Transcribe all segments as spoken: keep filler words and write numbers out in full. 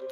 Horas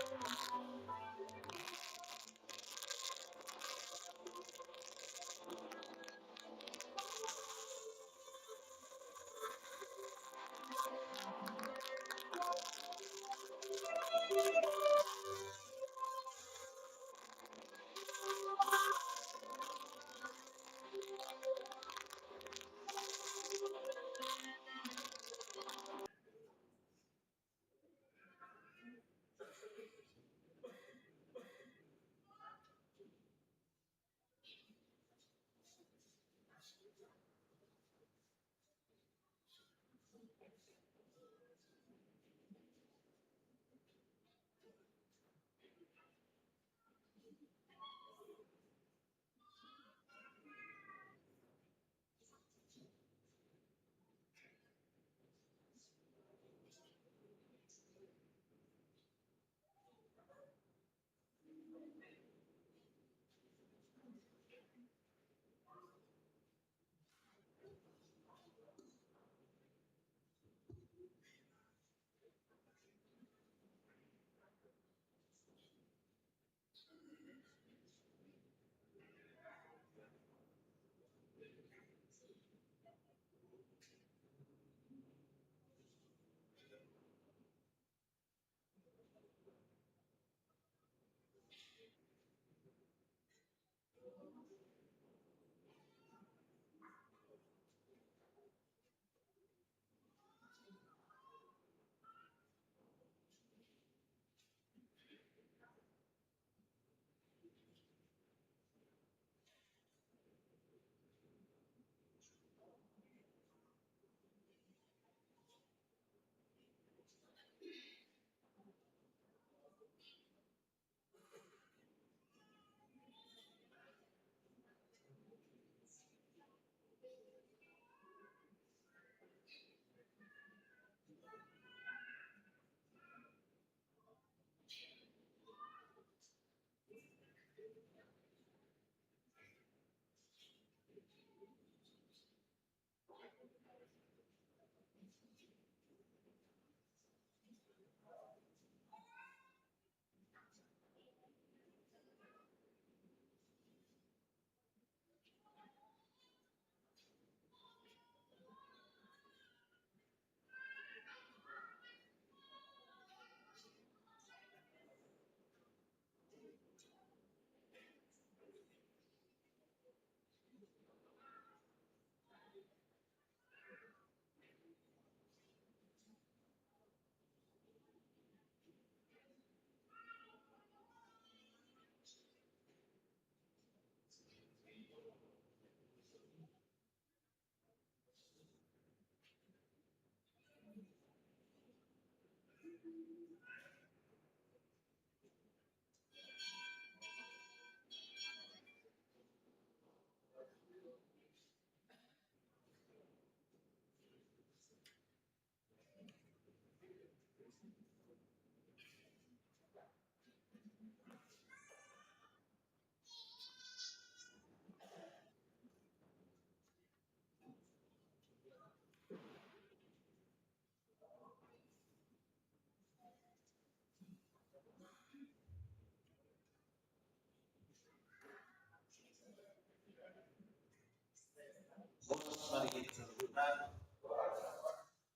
ma di hita saluhutna.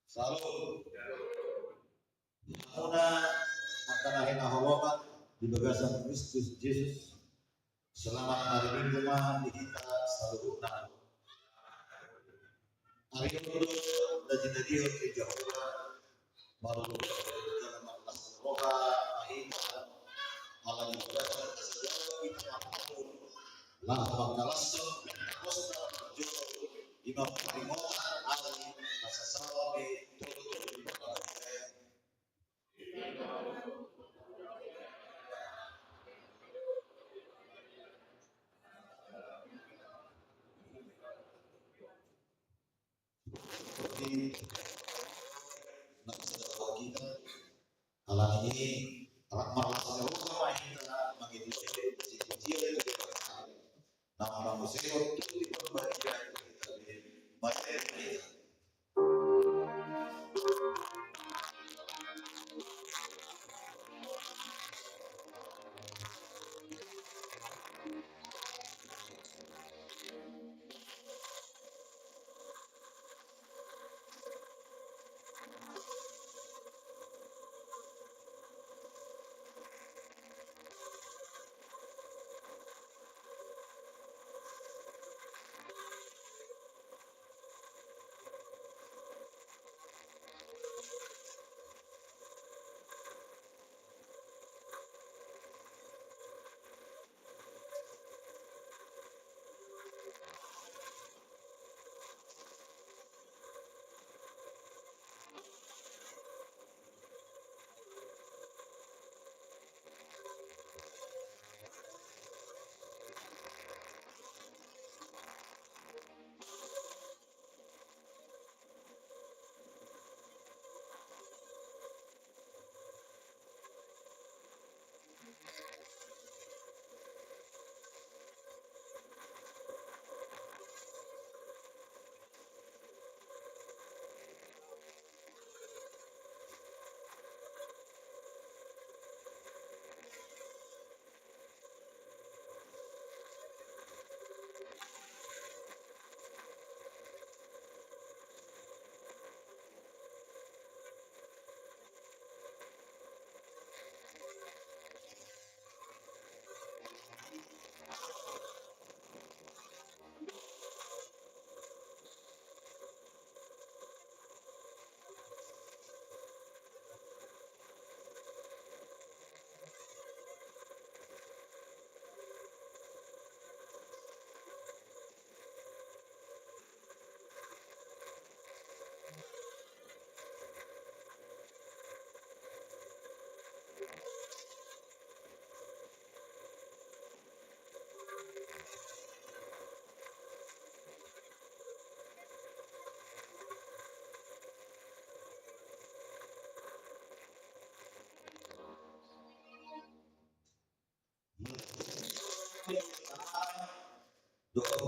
Salam. Di hamuna angka na hinaholongan di bagasan Kristus Jesus. Selamat hari Minggu ma di hita saluhutna. Ari on do na jinadihon ni Jahowa, malolo jala marlas ni roha ma hita, ala ni bagasan na sadia hita marhobas laho mangkalashon, pos na parjolo, ima paringotan ari na sasaor ni tolu tolu lima. Alani i, rap marlas ni roha ma hita mangidis na mangusehon tu di parbadian hita be. Mari hita.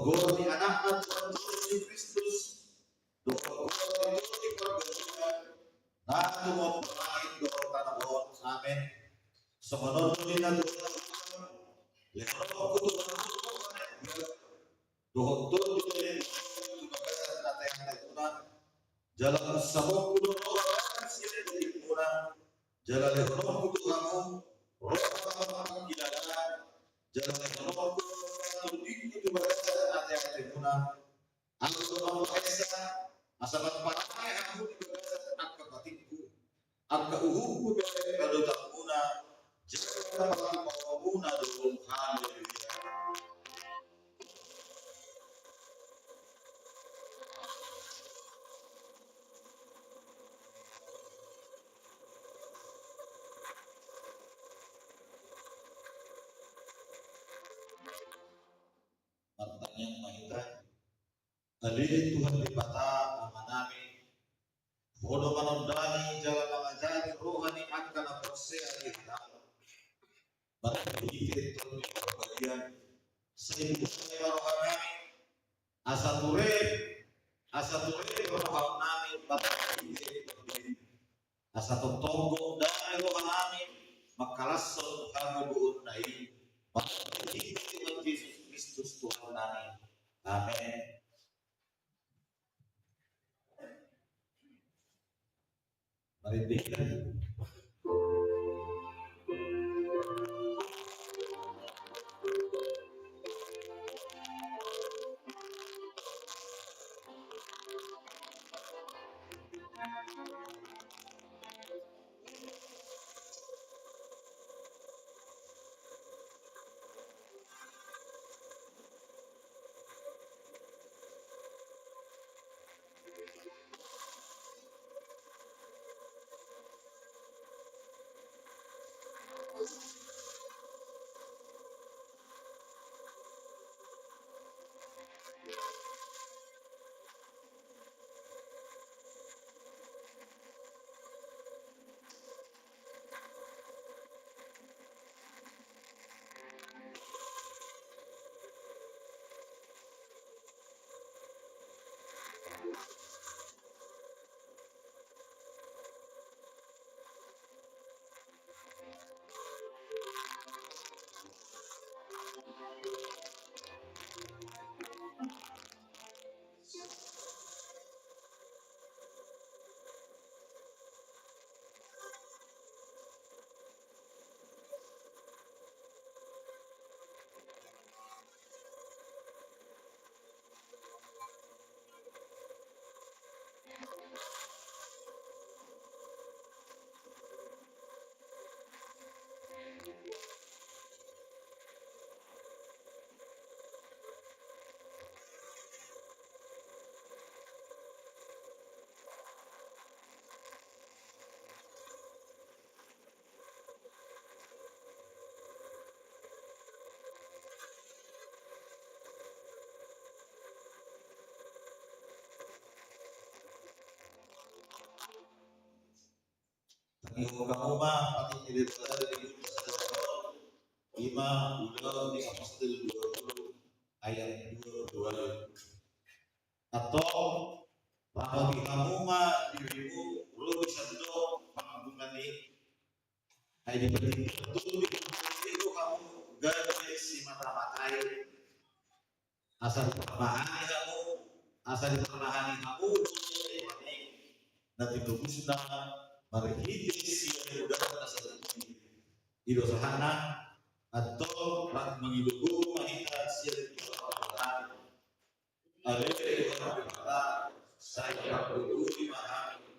Goar ni Anakna Tuhan Jesus Kristus, dohot goar ni Tondi Parbadia, na tumompa langit dohot tano on. Amen. Songon on do ninna Tuhan, lehononku Tuhan, dohot Tondi Parbadia tu bagasan ateatemuna, jala unsabonku do roha sian dagingmuna, jala lehononku tu hamu roha pangkilalaan, jala lehononku Tondingku tu bagasan ateatemuna. Ahu do mambahen asa mamparani hamu di bagasan angka patikku, angka uhumku dohot radotanmuna, jala pangkilaanmuna do. Haleluya. Martangiang ma hita. Ale Tuhan Debata Amanami, Ho do manondangi jala mangajari roha ni angka na porsea di hataM. Marhite Tondi Parbadia, sai buka ma rohanami, asa ture, asa ture rohanami marhite Tondi, asa tongtong gondang rohanami mangkalashon hagogoonna i, marhite Tuhan Jesus Kristus Tuhannami. Amen. Marende hita. Tangihon hamu ma patik ni Debata di sadari on, ima Ulaon ni Apostel dua puluh ayat dua puluh dua. Antong, rapoti hamu ma dirimu ro di sandok pangampungan i. Ai dipatingkos tu di hamu gabe simatamata i. Asa diparmahani hamu, asa diparmahani hamu, na tinobusna marhite sian udara na sadari i. I do sahatna, antong rap mangido gogo ma hita sian Tuhan. Ale Tuhan Debata, sai panggogohi ma hami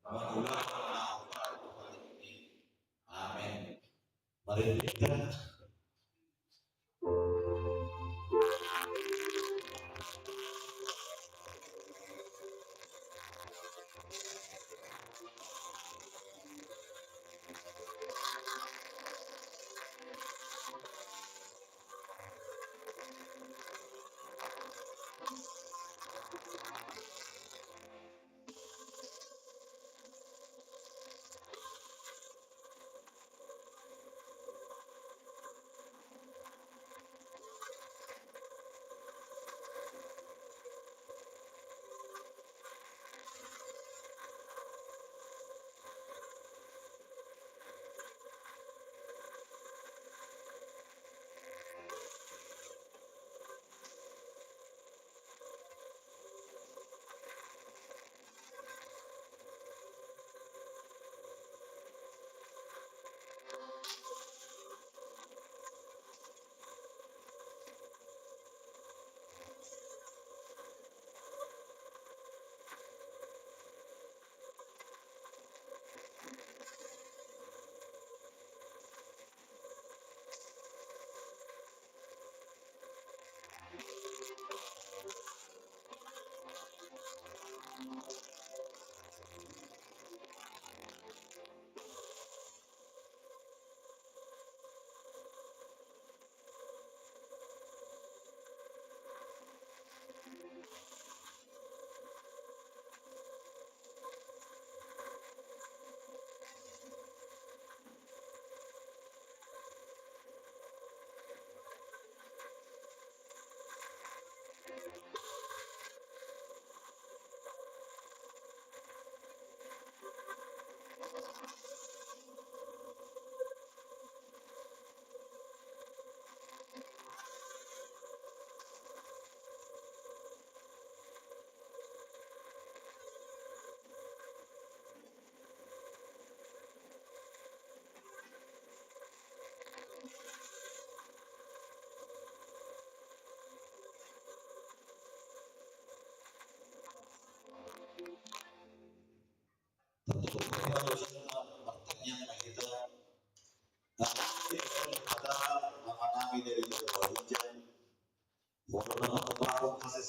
mangulahon na hombar tu hami i. Amen. Mari kita.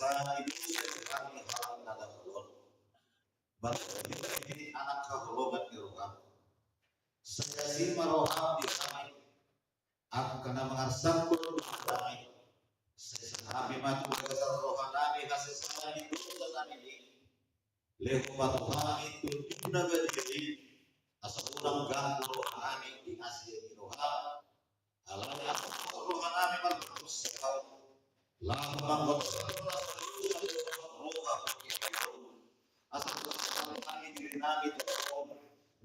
Hami dosa ni hami halak na daholon. Marhite anak haholongan ni roham. Sai asi ma roham di hami. Angka na mangarsangkon dosa nami. Sai sesa hami ma tu bagasan roha nami hasesaan ni dosa nami i. Lehon ma tu hami Tondi na badia i. Asa unang ganggu roha nami di asi ni roham. Alai asa roha nami marhusahau. Laho manggohi roha, roha, roha, asa roha nami diri nami tu Ho.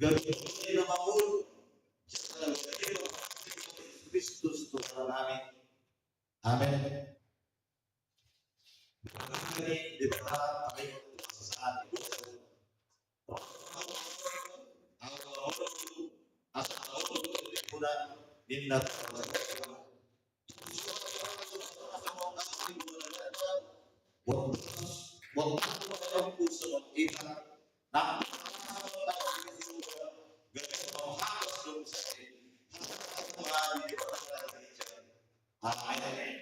Gabe na mangolu. Jala gabe Kristus Tuhan nami. Amen. Berkati Debata, amin. Sesaan itu. Asa ninna Amin.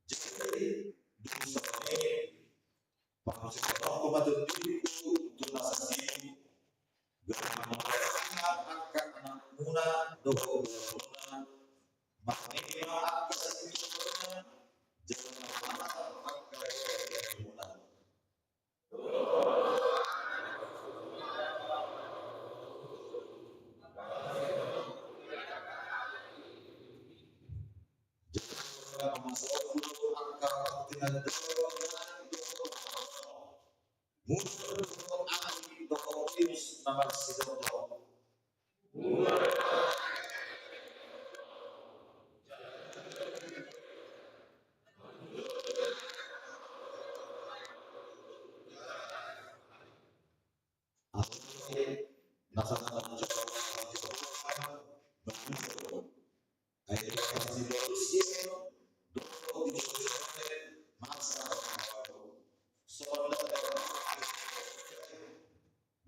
Jadi, dung songon i, pangusik ma tondingku tu na sasintongna, gabe mangalangka angka anakmuna dohot bohemuna, mangalangka angka sasintongna, jala mangalangka angka bohemuna.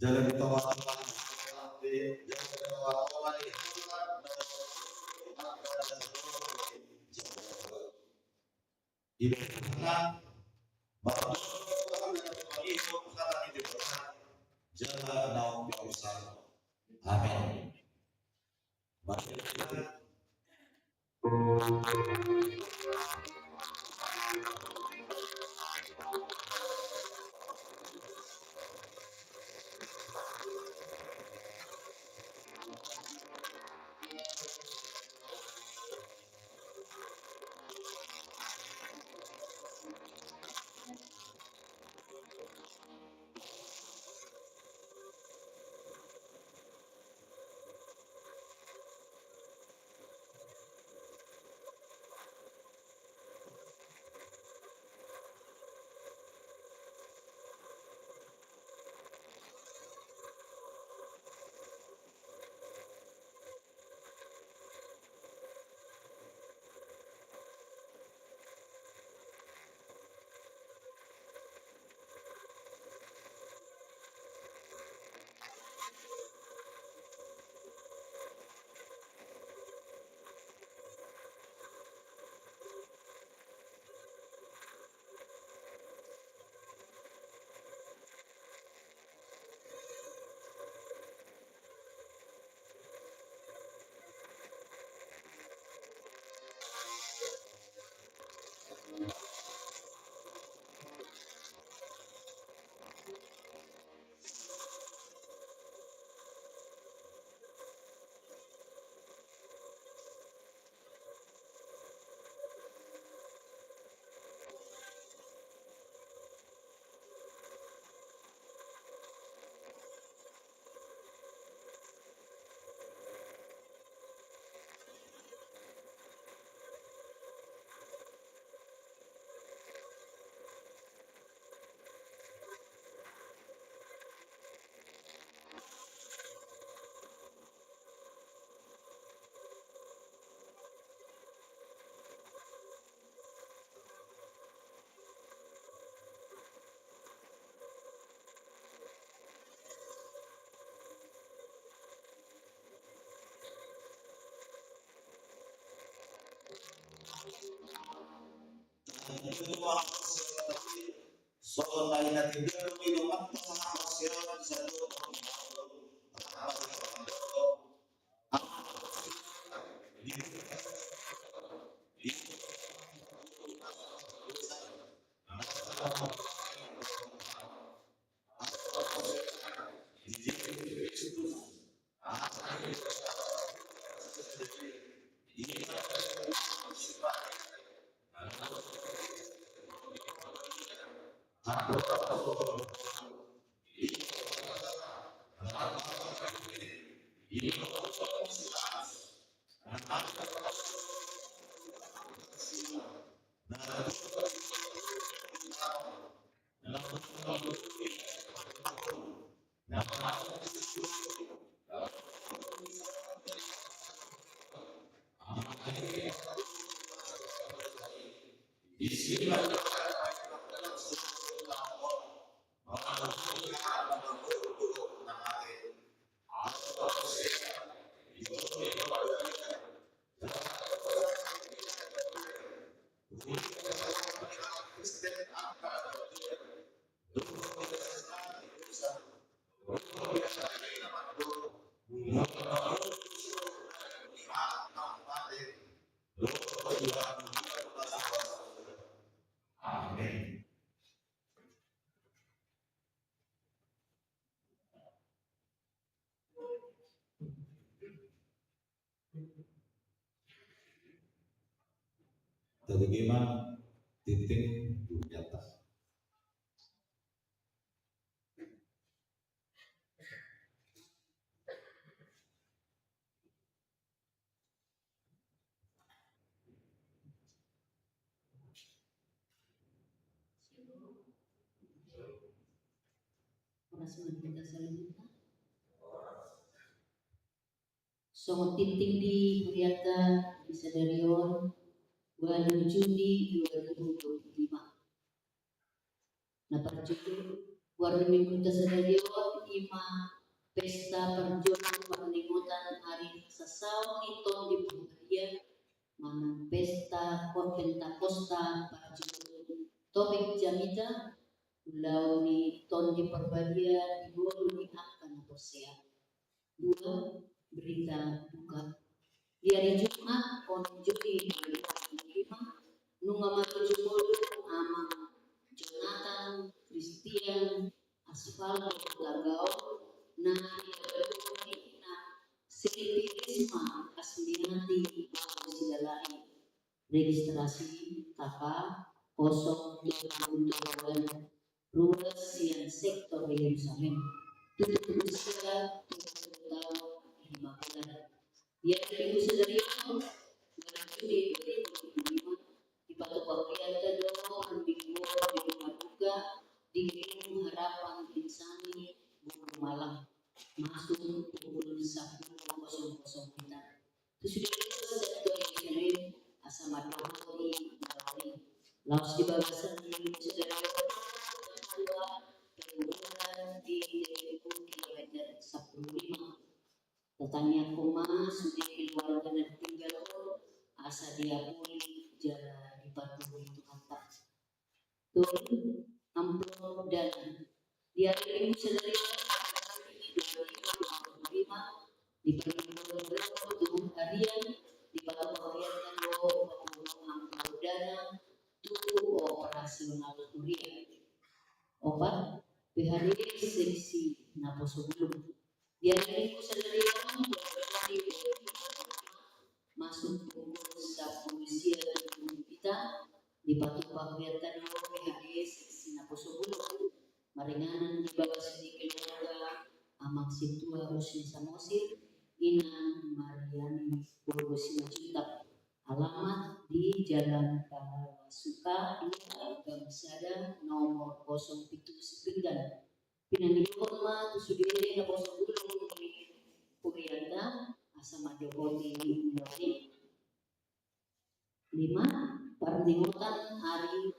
Jalan di tengah-tengah, jalan di tengah-tengah. Ibe hata, mardoa hata ni Tuhan, jala naung diurusan. Amin. Mari kita Tabege ma tintin di atas. Horas ma di hita saluhutna. Songon tintin di hurianta di sadari on, ualu Juni dua ribu dua puluh lima. Na parjolo, goar ni minggunta sadari on i ma pesta parjolo parningotan ari hasasaon ni Tondi Porbadia, manang pesta Pentakosta parjolo topik jamita, ulaon ni Tondi Porbadia di ngolu ni angka na porsea. Dua, berita duka. Di ari Jumat, onom Juni dua ribu dua puluh lima, nunga marujung ngolu Amang Jonathan Christian Aspaldo Tagaon, na di abaloon ni ina Silvi Risma Asmiati Bahu Silalahi, registrasi K K kosong tujuh tujuh delapan, ruas sian sektor Yerusalem. Tutu usia tujuh puluh taon lima bulan. Di ari Minggu sadari on, ualu Juni dua ribu dua puluh lima, dipatupa hurianta do parmingguon di rumah duka di Gedung Harapan Insani, Bulu Malang, masuk pukul sampulu kosong kosong hita. Tu sude ruas sektor Yerusalem, asa mandok hami na ro i. Laos di bagasan ni sadari on, penguburan di T P U kilometer sampulu lima. Tatangiangkon ma sude keluarga na tinggal on, asa diapuli jala dipandohori Tuhanta. Tolu, amplop dana. Di ari Minggu sadari on, dua ribu dua puluh lima, di parmingguon tu harian, dipatupa hurianta do amplop dana tu operasional huria. Opat, P H D seksi Naposobulung. Di ari Minggu sadari on, masuk pukul sampulu sia tujuh hita, dipatupa hurianta do P H D seksi Naposobulung, maringanan di bagasan ni keluarga Amang Sintua Rusni Samosir, Inang Mariani Boru Simanjuntak. Alamat di Jalan Pahlawan Suka dua, Gang Sada, nomor kosong pitu Sipinggan. Pinangidohon ma tu sude Naposobulung ni hurianta, asa mandohoti ulaon i. Lima, parningotan ari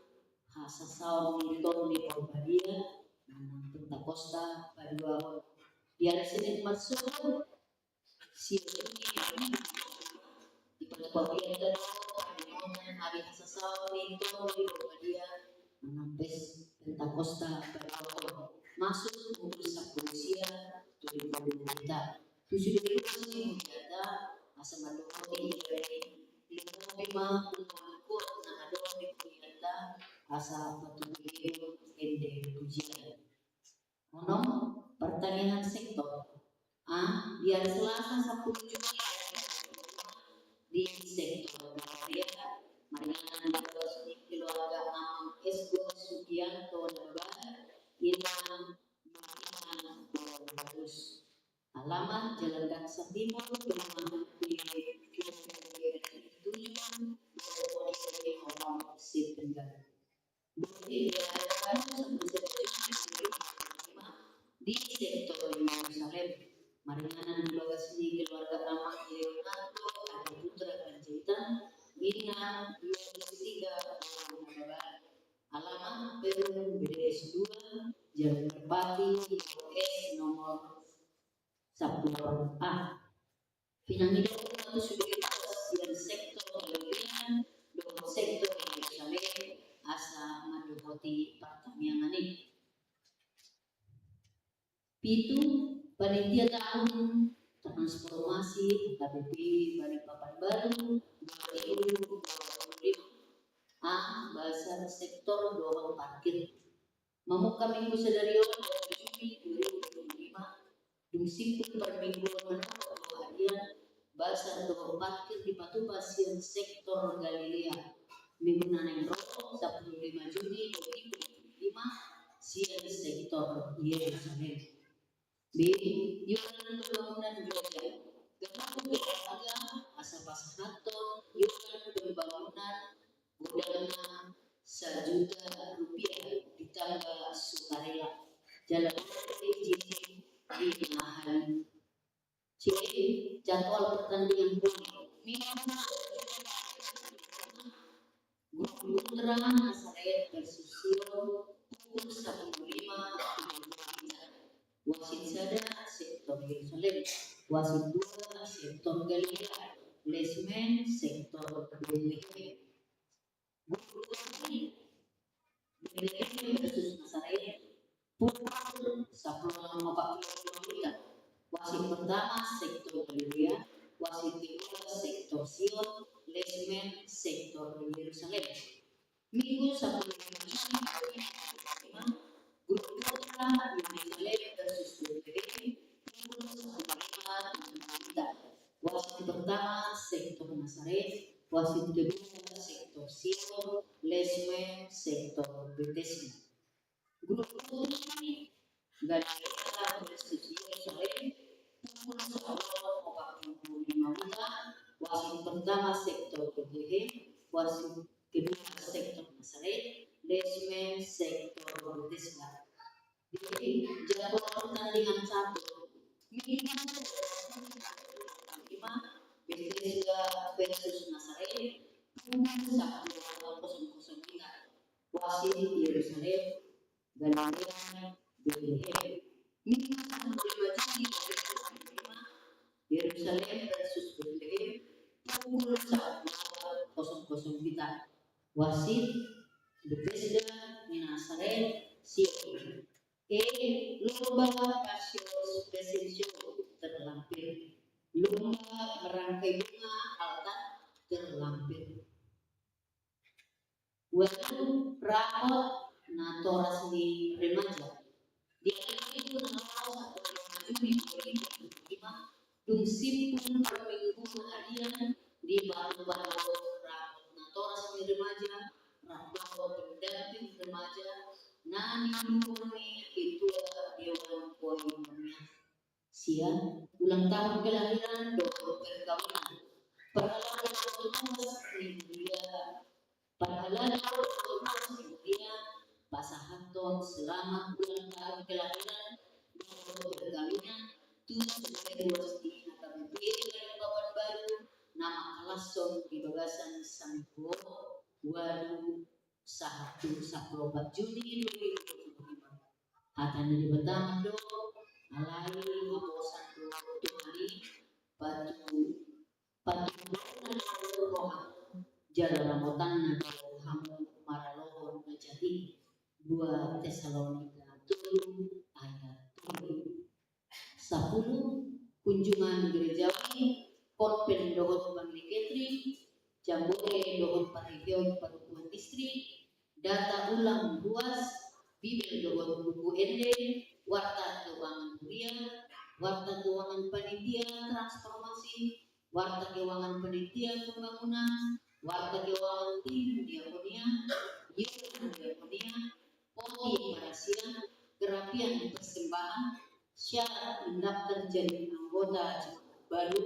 hasasaon ni Tondi Porbadia, manang Pentakosta paduahon. Di ari Senin marsogot, sian i, dipatupa hurianta do parningotan ari hasasaon ni Tondi Porbadia, manang Pentakosta paduahon, maksud umur sampulu sia, tolu pulu hita. Tu sude ruas ni huriata, asa mandohoti ibana i, lumobi ma unang kuat na adong di huriata, asa patugihon ende pujian. Onom, pertanian sektor. A, di ari Selasa sampulu Juni di sektor Galeria, maringanan di keluarga Amang Esbon Sugianto Nababan, Inang Marina Barus. Alamat Jalan Dangsa Timur, perumahan di Tujuh, Sipenggal. Berarti di hari Rabu sampulu sada Juni dua ribu dua puluh lima di sektor Yerusalem. Maringanan di bagas ni keluarga Amang Leonardo Adi Putra Panjaitan, Inang Yudhistira Nababan. Alamat Perum B D S dua, Jalan Merpati, S nomor sampulu A. Pinangido ma tu sude ruas sian sektor Galeria dohot sektor Yerusalem asa mandohoti partangiangan i. Pitu, panitia taon transformasi H K B P Balikpapan Baru dua ribu dua puluh lima. A, basar sektor dohot parkir. Mamungka minggu sadari on, dua puluh Juni dua ribu dua puluh lima, dung simpul parmingguon manang dua harian, basar dohot parkir dipatupa sian sektor Galilea. Minggu na naeng ro, sampulu lima Juni dua ribu dua puluh lima, sian sektor Yerusalem. B, iuran pembangunan gereja. Ganup olahraga asa pasahathon iuran pembangunan godangna sajuta rupiah ditamba sukarela. Jala di Ahali. C, jadwal pertandingan voli. Minggu Grup Putra Nasaret versus Sion pukul sampulu lima tiga puluh lima. Wasit sada sektor Yerusalem, wasit dua sektor Galilea, lesmen sektor Betlehem. Grup Putri Betlehem versus Nasaret pukul sampulu onom opat pulu lima WIB. Wasit pertama sektor Galilea, wasit kedua sektor Sion, lesmen sektor Yerusalem. Minggu sampulu lima Juni dua ribu dua puluh lima, Grup Putra Yerusalem versus Betlehem pukul sampulu lima tiga puluh lima. Wasit pertama sektor Nasaret, wasit kedua sektor Sion, lesmen sektor Betesda. Grup Putri Galilea versus Yerusalem pukul sampulu opat pulu lima WIB. Wasit pertama sektor Betlehem, wasit kedua sektor Nasaret, lesmen sektor Betesda. Jadi, jadwal pertandingan catur. Minggu lima, Betesda versus Nasaret pukul sampulu kosong kosong WIB. Wasit Yerusalem, Galilea, Betlehem. Minggu sampulu lima Juni dua ribu dua puluh lima, Yerusalem versus Betlehem pukul sampulu kosong kosong WIB. Wasit Betesda, Nasaret, Sion. E, lomba fashion fashion show terlampir. Lomba merangkai bunga altar terlampir. Walu, rapot natoras ni remaja. Di ari Minggu na laho sampulu lima Juni dua ribu dua puluh lima, dung simpul parminggu harian, dipatupa do rapot natoras ni remaja, rapot pendamping remaja, na niuluhon ni ketua dewan koinonian. Sia, ulang tahun kelahiran dohot perkawinan. Parhalado ulos ni huria, parhalado ulos ni huria, pasahathon selamat ulang tahun kelahiran dohot perkawinan tu sude ruas ni H K B P Balikpapan Baru, na mangkalashon di bagasan saminggu on, walu sahat tu sampulu opat Juni dua ribu dua puluh lima. Hata ni Debata ma do, alai haposan do Tuhan i, patu, patu roha, jala ramo Tanna do hamu maralohon na jadi. Dua Tesalonika tolu ayat tolu. Sapuluh, kunjungan gerejawi, konven dohot bangli Katolik, jambore dohot parheheon paruhuan distrik, data ulang ruas, Bibel dohot buku ende, warta keuangan kuria, warta keuangan panitia transformasi, warta keuangan panitia pembangunan, warta keuangan tim diakonia, iuran diakonia, poti parasian, gerapian persembahan, syarat mendaftar jadi anggota jemaat baru,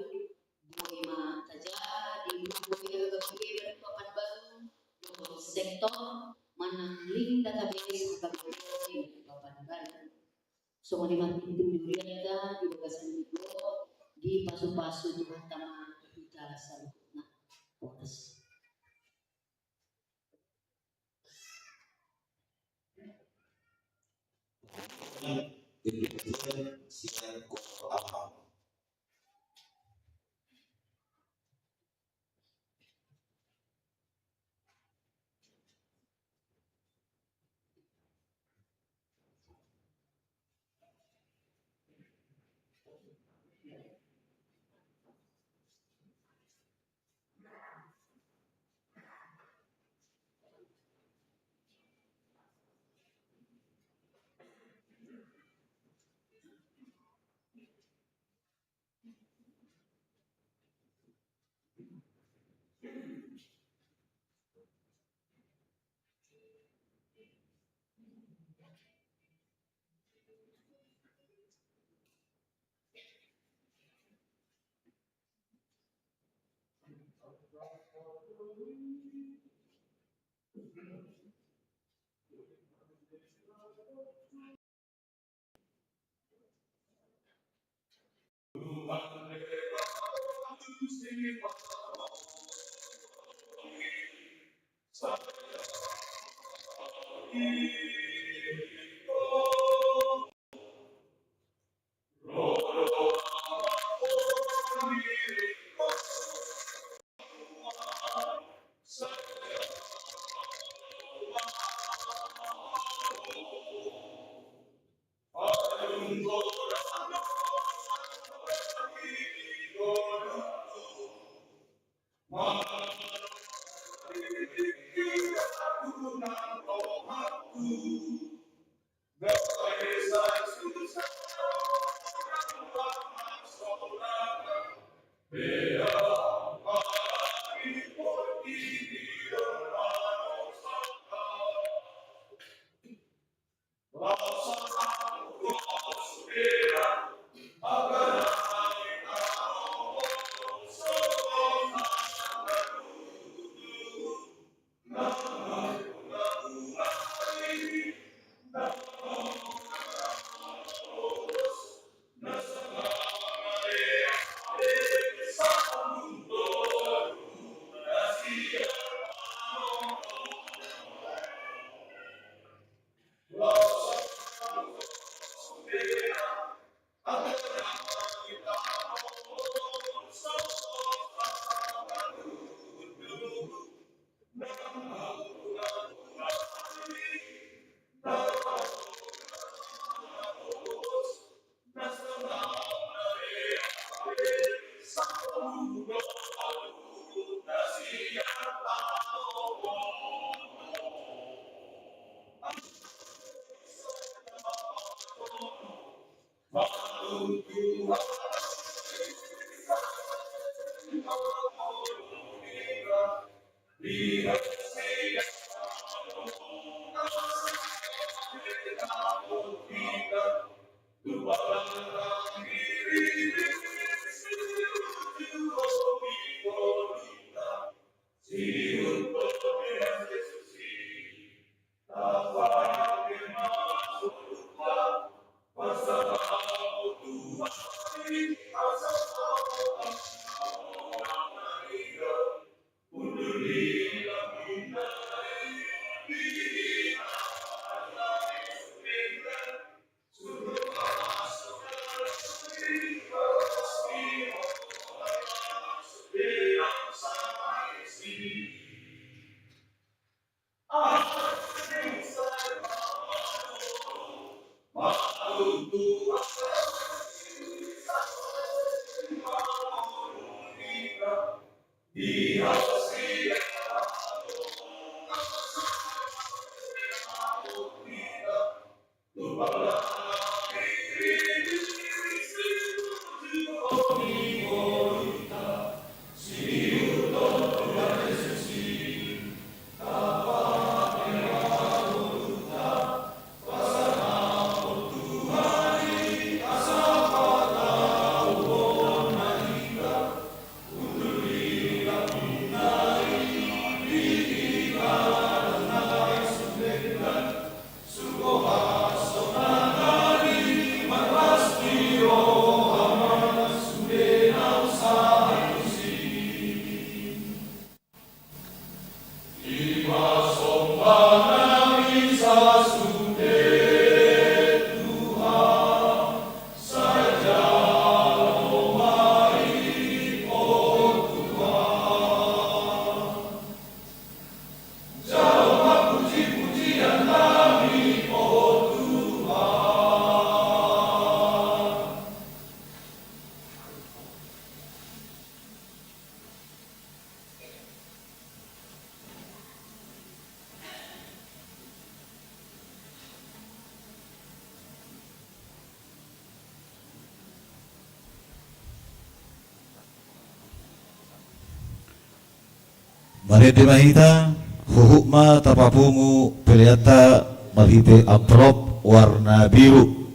boi ma tajaha di buku H K B P Balikpapan Baru, dohot sektor, manang link database H K B P Balikpapan Baru. Songon i ma tintin di hurianta di bagasan minggu on, dipasupasu Tuhanta ma hita saluhutna. Horas. Marende ma hita, huhut ma tapapungu peleanta marhite amplop warna biru.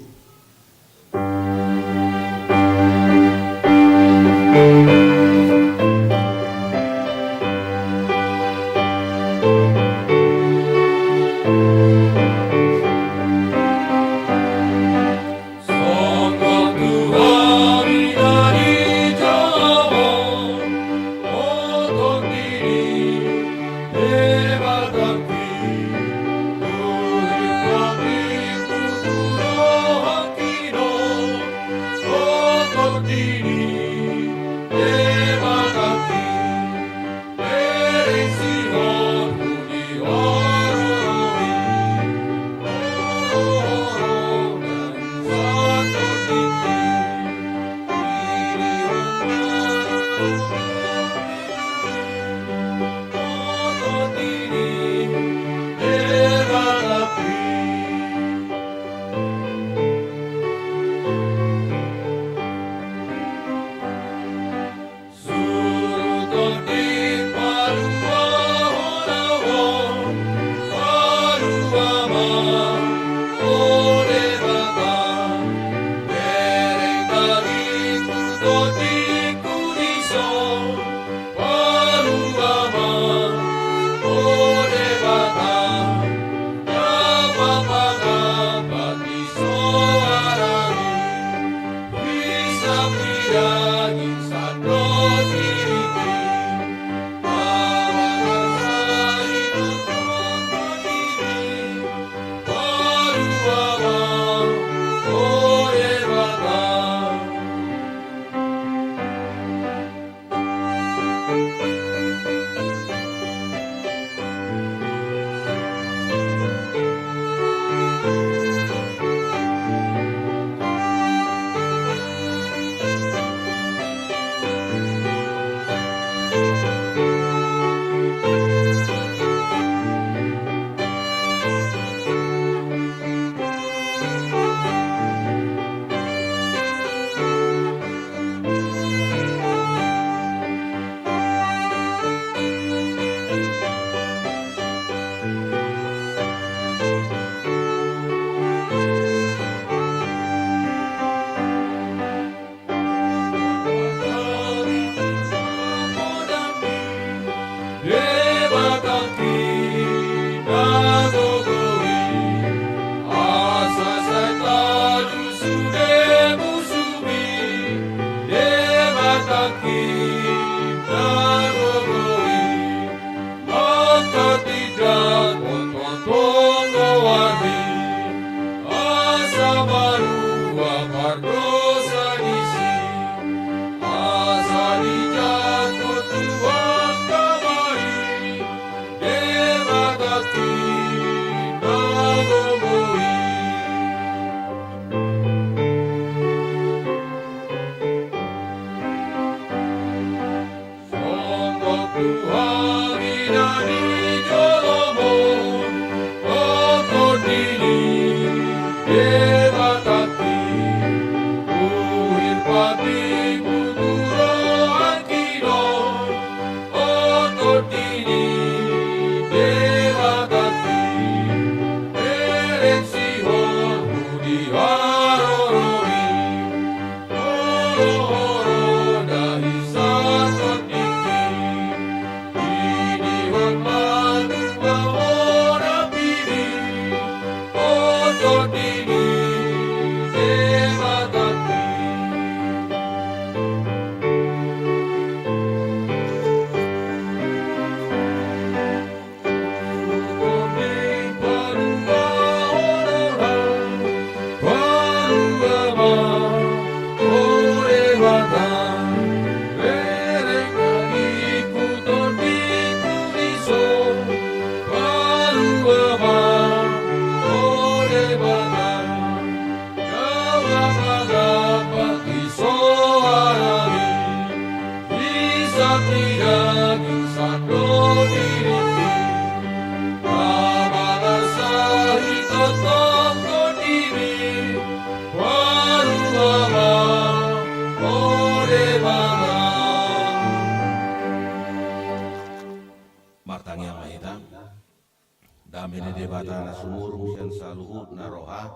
Debata na sumurung sian saluhut na roha,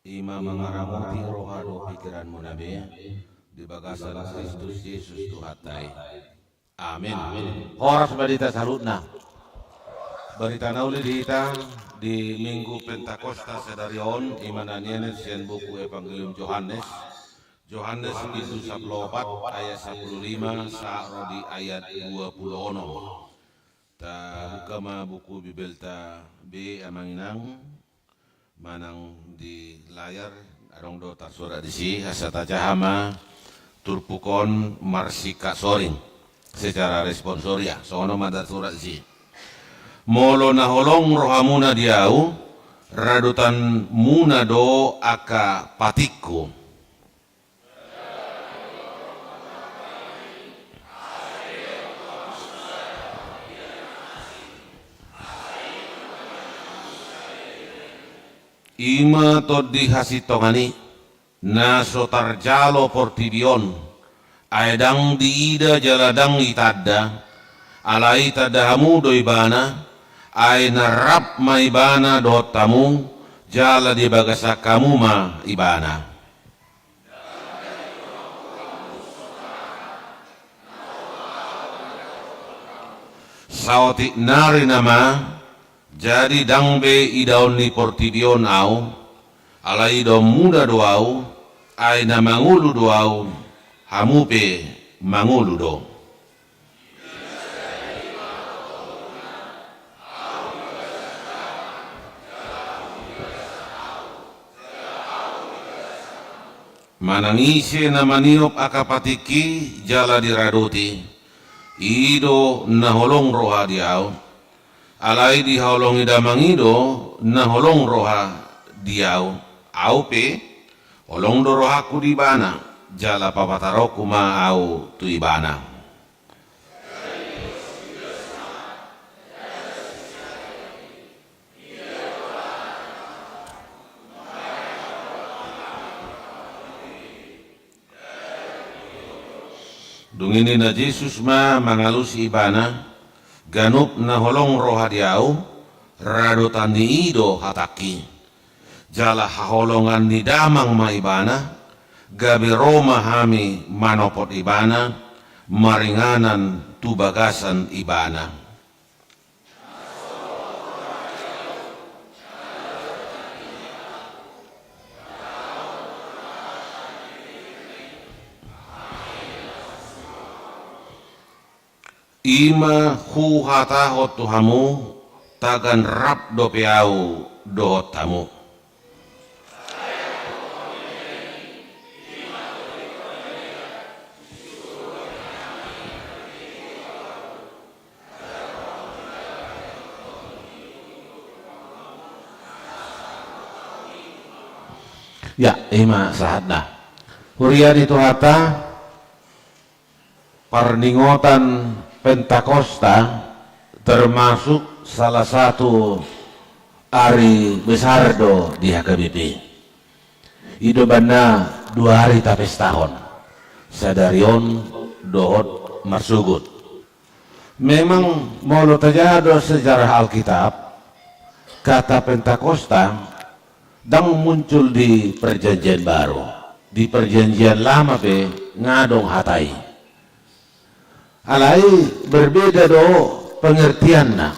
i ma mangaramoti roha dohot pikiranmuna be, di bagasan Kristus Jesus Tuhanta i. Amin. Horas ma di hita saluhutna. Barita na uli di hita di Minggu Pentakosta sadari on, i ma na nian sian buku Evangelium Johannes. Johannes bindu sampulu opat ayat sampulu lima sahat ro di ayat dua pulu onom. Tabuka ma buku Bibelta be, amang inang, manang di layar, adong do tarsurat disi, asa tajaha ma turpuk on marsingkat soring secara responsoria, songon on ma tarsurat disi. Molo na holong rohamuna di ahu, radotanmuna do angka patikku. I ma Tondi hasintongan i, na so tarjalo portibi on, ai ndang diida jala ndang ditanda, alai tanda hamu do ibana, ai na rap ma ibana dohot hamu, jala di bagasan hamu ma ibana. Saotik nari nama, jadi ndang be idaon ni portibi on ahu, alai idaonmuna do ahu, ai na mangolu do ahu, hamu pe mangolu do. Manang ise na maniop angka patikki jala diradoti, i do na holong roha di ahu. Alai dihaholongi Damang i do na holong roha di ahu. Ahu pe, holong do rohangku di ibana, jala papataronku ma ahu tu ibana. Dung i ninna Jesus ma mangalusi ibana, ganup na holong roha di ahu, radotan ni i do hatangki. Jala haholongan ni Damang ma ibana, gabe ro ma hami manopot ibana, maringanan tu bagasan ibana. I ma huhatahon tu hamu, tagan rap dope ahu dohot hamu. Ya, i ma sahatna. Huria ni Tuhanta, parningotan Pentakosta termasuk salah satu ari besar do di H K B P. I do umbahen na dua ari tapestahon, sadari on dohot marsogot. Memang molo tajaha do sejarah Alkitab, kata Pentakosta ndang muncul di Perjanjian Baru. Di Perjanjian Lama pe nga adong hata i. Alai berbeda do pengertianna.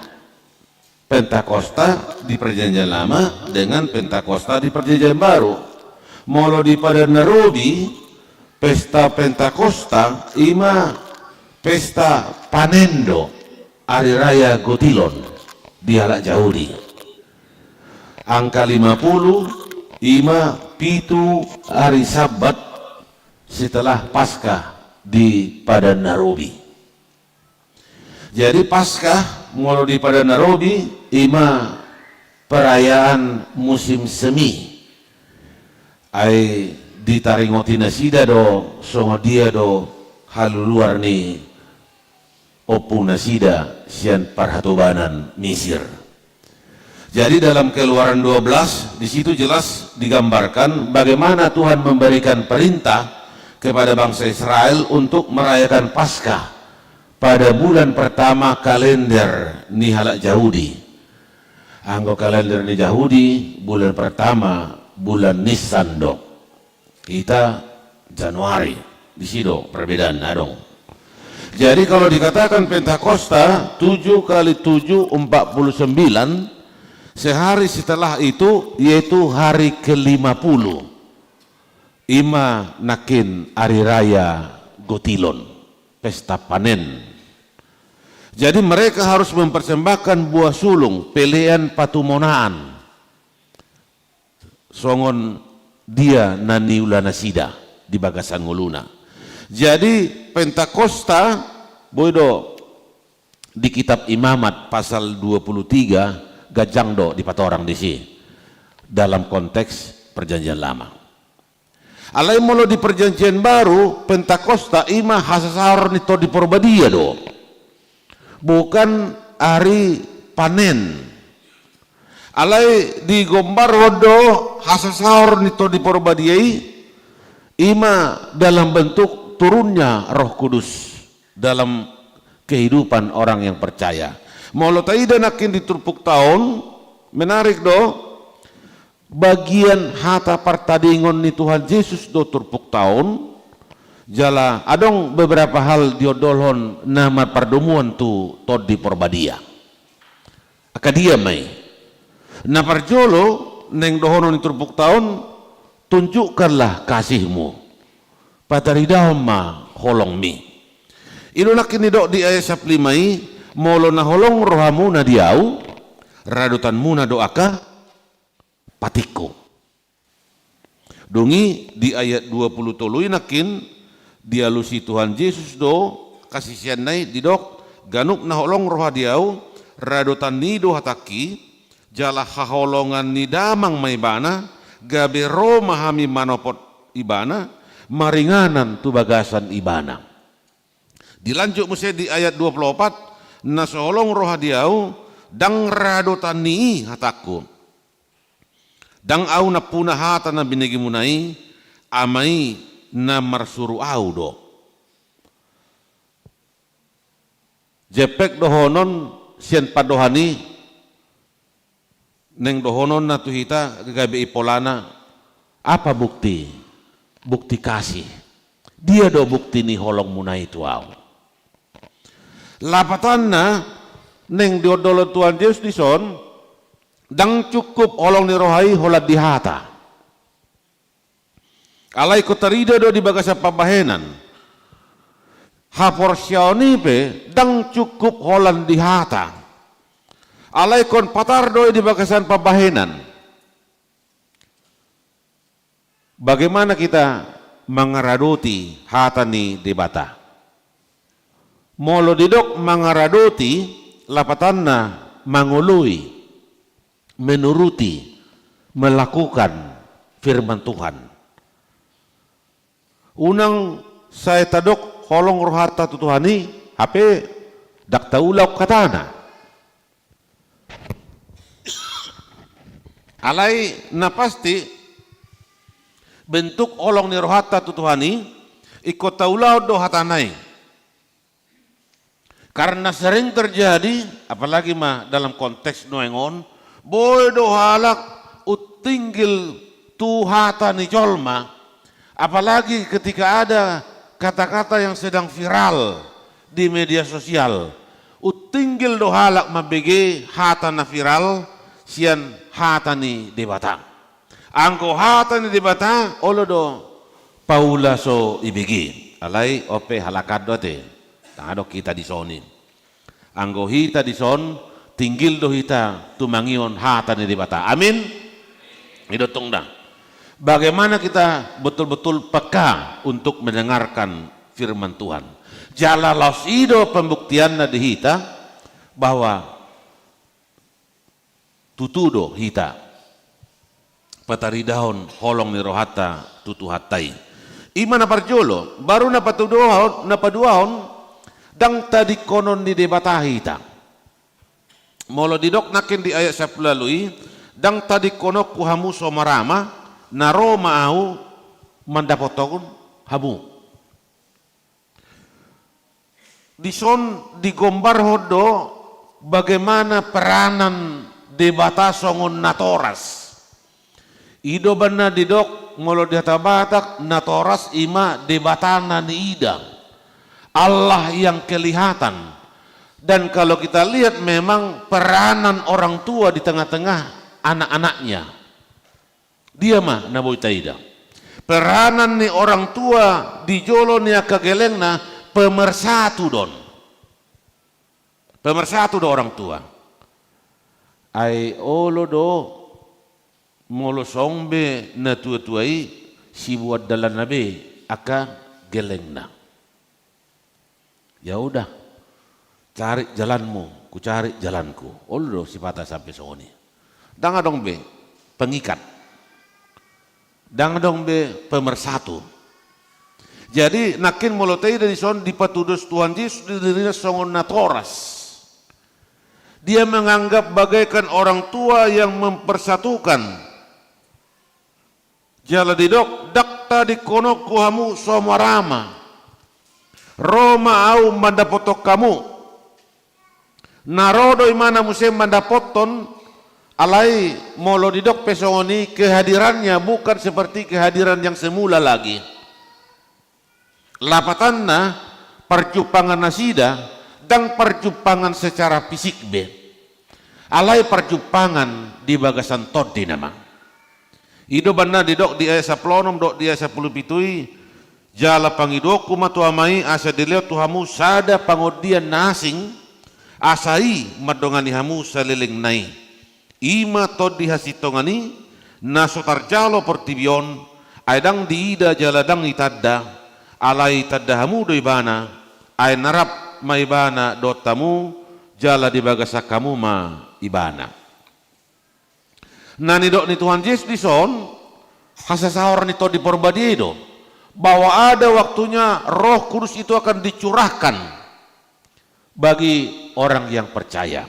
Pentakosta di Perjanjian Lama dengan Pentakosta di Perjanjian Baru. Molo di Padan na Robi, pesta Pentakosta i ma pesta panen do, ari raya Gotilon di halak Jahudi. Angka lima puluh i ma pitu ari Sabat setelah Paskah di Padan na Robi. Jadi Paskah molo di Padan na Robi i ma perayaan musim semi. Ai ditaringoti nasida do songon dia do haluluar ni ompungnasida sian parhatobanan Misir. Jadi dalam Keluaran dua belas, di situ jelas digambarkan bagaimana Tuhan memberikan perintah kepada bangsa Israel untuk merayakan Paskah pada bulan pertama kalender ni halak Jahudi. Anggo kalender ni Jahudi, bulan pertama, bulan Nisan do. Hita Januari, disi do perbedaanna adong. Jadi kalau dikatakan Pentakosta, tujuh kali tujuh, empat puluh sembilan, sehari setelah itu, yaitu hari kelima puluh. Ima nangkin ari raya Gotilon, pesta panen. Jadi mereka harus mempersembahkan buah sulung, pelean patumonaan. Songon dia na niula nasida di bagasan ngoluna. Jadi Pentakosta, boi do di kitab Imamat pasal dua puluh tiga, ganjang do dipatorang disi dalam konteks Perjanjian Lama. Alai molo di Perjanjian Baru, Pentakosta ima hasasaor ni Tondi Porbadia do. Bukan ari panen. Alai digombarhon do hasasaor ni Tondi Porbadia i, ima dalam bentuk turunnya Roh Kudus dalam kehidupan orang yang percaya. Molo taida nangkin di turpukta on, menarik do, bagian hata partadingon ni Tuhan Jesus do turpukta on, jala adong beberapa hal diondolhon na marpardomuan tu Tondi Porbadia. Angka dia ma i? Na parjolo naeng dohonon ni turpukta on, tunjukkanlah kasihmu. Pataridahon ma holongmi. I do nangkin didok di ayat sampulu lima i, molo na holong rohamuna di ahu, radotanmuna do angka patikku. Dung i di ayat dua puluh tolu i nangkin dialusi Tuhan Jesus do hasiseanna i, didok, ganup na holong roha di ahu, radotanni i do hatangki, jala haholongan ni Damang ma ibana, gabe ro ma hami manopot ibana, maringanan tu bagasan ibana. Dilanjut muse di ayat dua puluh opat, na so holong roha di ahu, ndang radotanni i hatangku. Ndang ahu nampuna hata na binegemuna i, Ama i na marsuru ahu do. Jempek dohonon sian pandohan i, naeng dohononna tu hita gabe i polana, apa bukti, bukti kasih? Dia do bukti ni holongmuna i tu ahu? Lapatanna, naeng diondolhon Tuhan Jesus dison, ndang cukup holong ni roha i holan di hata. Alai ingkon tarida do di bagasan pambahenan. Haporseaon i pe ndang cukup holan di hata. Alai ingkon patar do i di bagasan pambahenan. Bagaimana kita mangaradoti hata ni Debata? Molo didok mangaradoti, lapatanna mangoloi, menuruti, melakukan firman Tuhan. Unang sai tadok holong rohanta tu Tuhan i, hape ndang taulahon hatana. Alai na pasti bentuk holong ni rohanta tu Tuhan i, ingkon taulahon do hatana i. Karena sering terjadi, apalagi ma dalam konteks nuaeng on, boi do halak umtinggil tu hata ni jolma, apalagi ketika ada kata-kata yang sedang viral di media sosial, umtinggil do halak mambege hata na viral sian hata ni Debata. Anggo hata ni Debata, olo do paula so ibege. Alai on pe halak an do ate. Ndang adong hita dison i. Anggo hita dison, tinggil do hita tumangihon hata ni Debata. Amin. I do tong da. Bagaimana kita betul-betul peka untuk mendengarkan firman Tuhan? Jala laos i do pembuktianna di hita bahwa tutu do hita pataridahon holong ni rohanta tu Tuhanta i. I ma na parjolo, baru na patuduahon, na paduahon, ndang tadingkonon ni Debata hita. Molo didok nangkin di ayat sampulu ualu i, ndang tadingkononku hamu so marama, na ro ma ahu mandapothon hamu. Dison digombarhon do bagaimana peranan Debata songon natoras. I do umbahen na didok molo di hata Batak, natoras i ma Debata na niida, Allah yang kelihatan. Dan kalau kita lihat, memang peranan orang tua di tengah-tengah anak-anaknya. Dia ma na boi taida. Peranan ni orang tua di jolo ni angka gelengna, pemersatu do on. Pemersatu do orang tua. Ai olo do molo songon be na tua-tua i, sibuat dalanna be angka gelengna. Ya udah, cari jalanmu, ku cari jalanku. Olo do sipata sampe songon i. Ndang adong be pengikat. Ndang adong be pemersatu. Jadi, nangkin molo taida dison, dipatudos Tuhan Jesus di dirina songon natoras. Dia menganggap bagaikan orang tua yang mempersatukan. Jala didok, ndang tadingkononku hamu saur matua. Ro ma ahu mandapothon hamu. Na ro do imana muse mandapothon, alai molo didok pe songon i, kehadirannya bukan seperti kehadiran yang semula lagi. Lapatanna, parjumpangan nasida, ndang parjumpangan secara fisik be. Alai parjumpangan di bagasan tondi nama. I do umbahen na didok di ayat sampulu onom dohot di ayat sampulu pitu i, jala pangidoonku ma tu Ama i, asa dilehon tu hamu sada pangondian na asing, asa i mandongani hamu saleleng na i. I ma tondi hasintongan i, na so tarjalo portibi on, ai ndang diida jala ndang ditanda, alai ditanda hamu do ibana, ai na rap ma ibana dohot hamu, jala dibagasan hamu ma ibana. Na nidok ni Tuhan Jesus dison, hasasaoran ni Tondi Porbadia i do, bahwa ada waktunya Roh Kudus itu akan dicurahkan bagi orang yang percaya.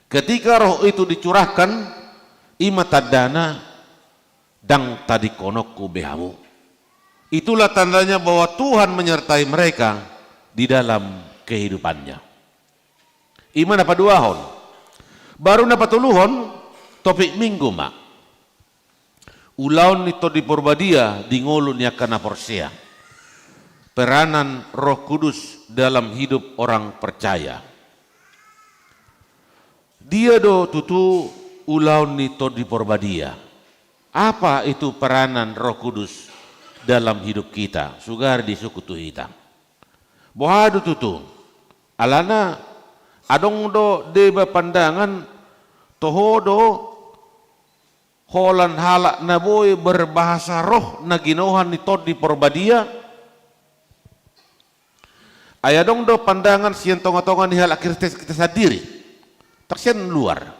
Ketika Roh itu dicurahkan, i ma tandana, ndang tadingkononku be hamu. Itulah tandanya bahwa Tuhan menyertai mereka di dalam kehidupannya. I ma na paduahon. Baru na patoluhon, topik Minggu ma. Ulaon ni Tondi Porbadia di ngolu ni angka na porsea. Peranan Roh Kudus dalam hidup orang percaya. Dia do tutu ulaon ni Tondi Porbadia? Apa itu peranan Roh Kudus dalam hidup kita? Sugari disungkun tu hita. Boha do tutu? Alana adong do deba pandangan, toho do holan halak na boi berbahasa roh na ginohan ni Tondi Porbadia. Ai adong do pandangan sian tonga-tonga ni halak Kristen kita sandiri. Tar sian luar.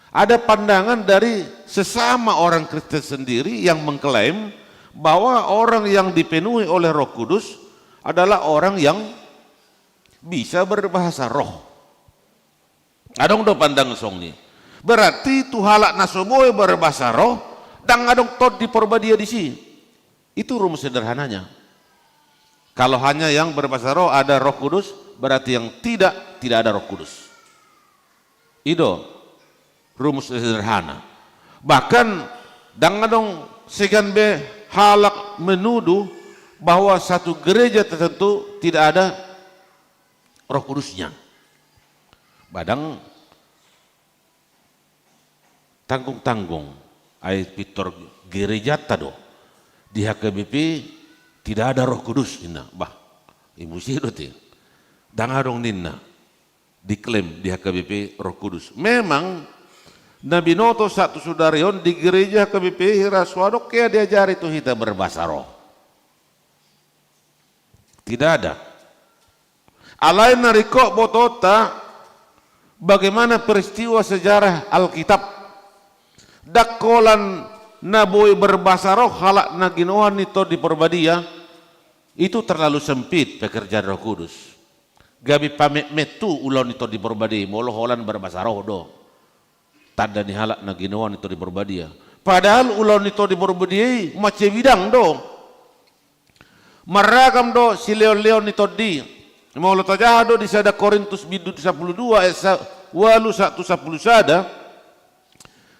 Ada pandangan dari sesama orang Kristen sendiri yang mengklaim bahwa orang yang dipenuhi oleh Roh Kudus adalah orang yang bisa berbahasa roh. Adong do pandangan songon i. Berarti tu halak na so boi berbahasa roh, ndang adong Tondi Porbadia disi. Itu rumus sederhananya. Kalau hanya yang berbahasa roh ada Roh Kudus, berarti yang tidak, tidak ada Roh Kudus. I do rumus sederhana. Bahkan, ndang adong segan be halak menuduh bahwa satu gereja tertentu tidak ada Roh Kudusnya. Ba ndang tanggung-tanggung, ai pintor gerejanta do. Di H K B P tidak ada Roh Kudus, ninna. Bah, i muse do te. Ndang adong ninna diklaim di H K B P Roh Kudus. Memang, na binoto sahat tu sadari on di gereja H K B P hira so adong hea diajari tu hita berbahasa roh. Tidak ada. Alai na ringkot botoonta, bagaimana peristiwa sejarah Alkitab. Ndang holan na boi berbahasa roh halak na ginohan ni Tondi Porbadia, itu terlalu sempit pekerjaan Roh Kudus. Gabe pametmet tu ulaon ni Tondi Porbadia, molo holan berbahasa roh do tanda ni halak na ginohan ni Tondi Porbadia. Padahal ulaon ni Tondi Porbadia i mansai bidang do. Marragam do silehon-lehon ni tondi. Molo tajaha do di sada Korintus bindu sampulu dua ayat sa-, ualu sa-, tu sampulu sada,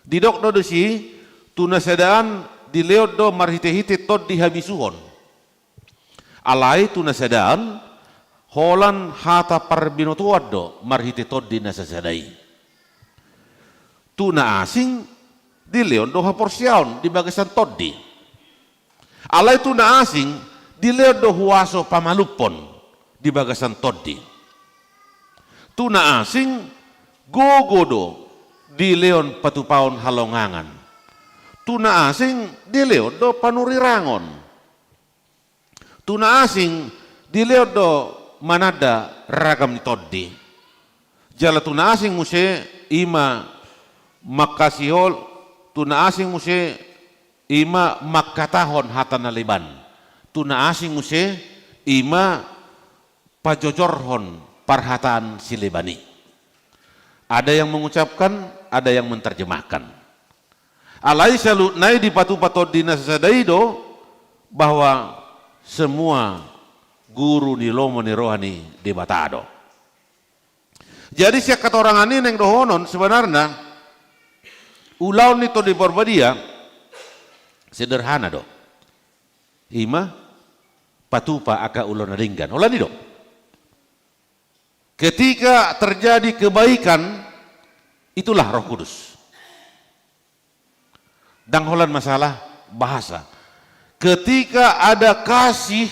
didok do disi, tu na sadaan dilehon do marhite-hite tondi habisuhon. Alai tu na sadaan, holan hata parbinotoan do marhite tondi na sasada i. Tu na asing, dilehon do haporseaon di bagasan tondi. Alai tu na asing, dilehon do huaso pamalumhon di bagasan tondi. Tu na asing, gogo do dilehon patupaon halongangan. Tu na asing, dilehon do panurirangon. Tu na asing, dilehon do mananda ragam ni tondi. Jala tu na asing muse, i ma mangkasihol, tu na asing muse, i ma mangkatahon hata na leban. Tu na asing muse, i ma pajojorhon parhataan sileban i. Ada yang mengucapkan, ada yang menerjemahkan. Alai saluhutna i dipatupa tondi na sasada i do, bahwa semua guru ni lomo ni roha ni Debata do. Jadi sian hatorangan i naeng dohonon sebenarna, ulaon ni Tondi Porbadia sederhana do. I ma patupa angka ulaon na denggan. Holan i do. Ketika terjadi kebaikan, itulah Roh Kudus. Ndang holan masalah bahasa. Ketika ada kasih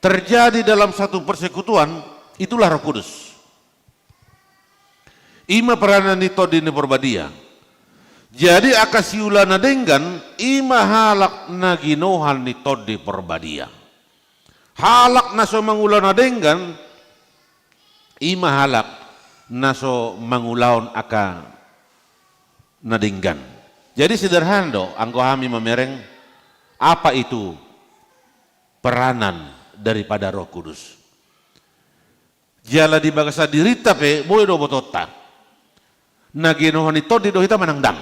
terjadi dalam satu persekutuan, itulah Roh Kudus. I ma peranan ni Tondi ni Porbadia. Jadi angka siula na denggan, i ma halak na ginohan ni Tondi Porbadia. Halak na so mangula na denggan, i ma halak na so mangulahon angka na denggan. Jadi sederhana do anggo hami mamereng, apa itu peranan daripada Roh Kudus. Jala di bagasan dirinta pe boi do botoonta. Na ginohan ni Tondi do hita manang ndang.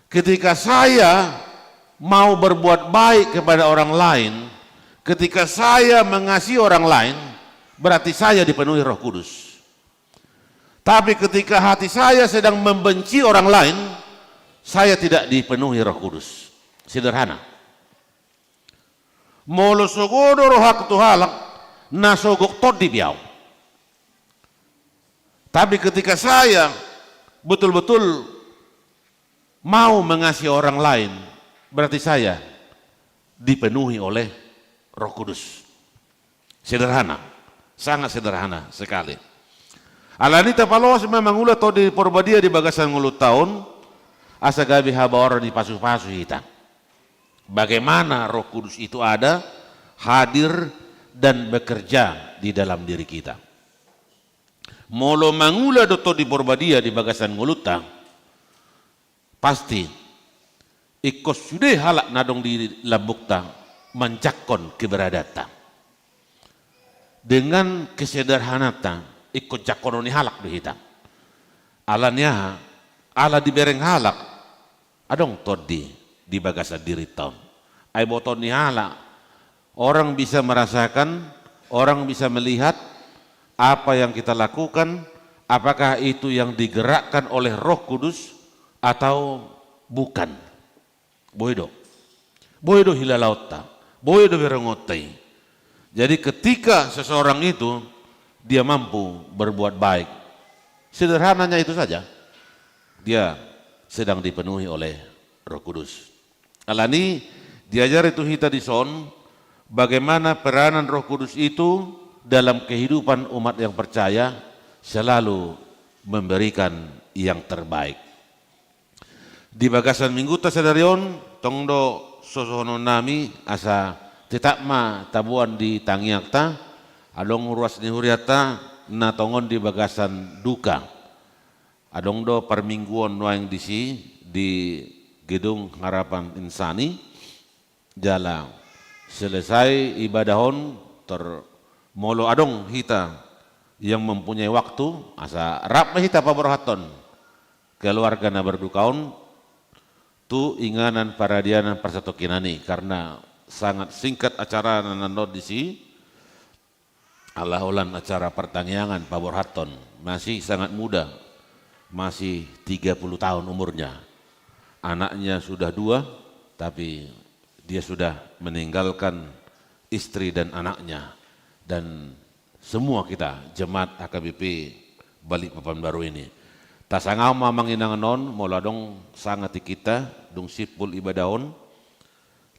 Ketika saya mau berbuat baik kepada orang lain, ketika saya mengasihi orang lain, berarti saya dipenuhi Roh Kudus. Tapi ketika hati saya sedang membenci orang lain, saya tidak dipenuhi Roh Kudus. Sederhana. Molo sogo do rohangku tu halak, na so gok tondi be ahu. Tapi ketika saya betul-betul mau mengasihi orang lain, berarti saya dipenuhi oleh Roh Kudus. Sederhana, sangat sederhana sekali. Alani i tapaloas ma mangula Tondi Porbadia di bagasan ngolunta on, asa gabe habaoran ni pasu-pasu hita. Bagaimana Roh Kudus itu ada, hadir, dan bekerja di dalam diri kita. Molo mangula do Tondi Porbadia di bagasan ngolunta, pasti ingkon sude halak na adong di lambungta manjangkon keberadaanta. Dengan kesederhanaanta, ingkon jangkonon ni halak do hita. Alani aha? Ala dibereng halak adong tondi di bagasan dirinta on. Ai botoon ni halak, orang bisa merasakan, orang bisa melihat apa yang kita lakukan, apakah itu yang digerakkan oleh Roh Kudus atau bukan. Boi do. Boi do hilalaonta. Boi do berengonta i. Jadi ketika seseorang itu dia mampu berbuat baik, sederhananya itu saja, dia sedang dipenuhi oleh Roh Kudus. Alani i diajari tu hita dison bagaimana peranan Roh Kudus itu dalam kehidupan umat yang percaya selalu memberikan yang terbaik. Di bagasan minggunta sadari on, tong do sosohonon nami asa tetap ma taboan di tangiangta, adong ruas ni hurianta na tongon di bagasan duka. Adong do parmingguon nuaeng disi di Gedung Harapan Insani. Jala selesai ibadah on, tor molo adong hita yang mempunyai waktu, asa rap ma hita paborhathon keluarga na berduka on tu inganan paradianan parsatongkinan i, karena sangat singkat acarana na ro disi. Ala holan acara partangiangan paborhathon, masih sangat muda, masih tiga puluh tahun umurnya. Anaknya sudah dua, tapi dia sudah meninggalkan istri dan anaknya. Dan semua kita, jemaat H K B P Balikpapan Baru ini. Tasangap ma amang inang on, molo adong sanga tingkinta, dung simpul ibadah on,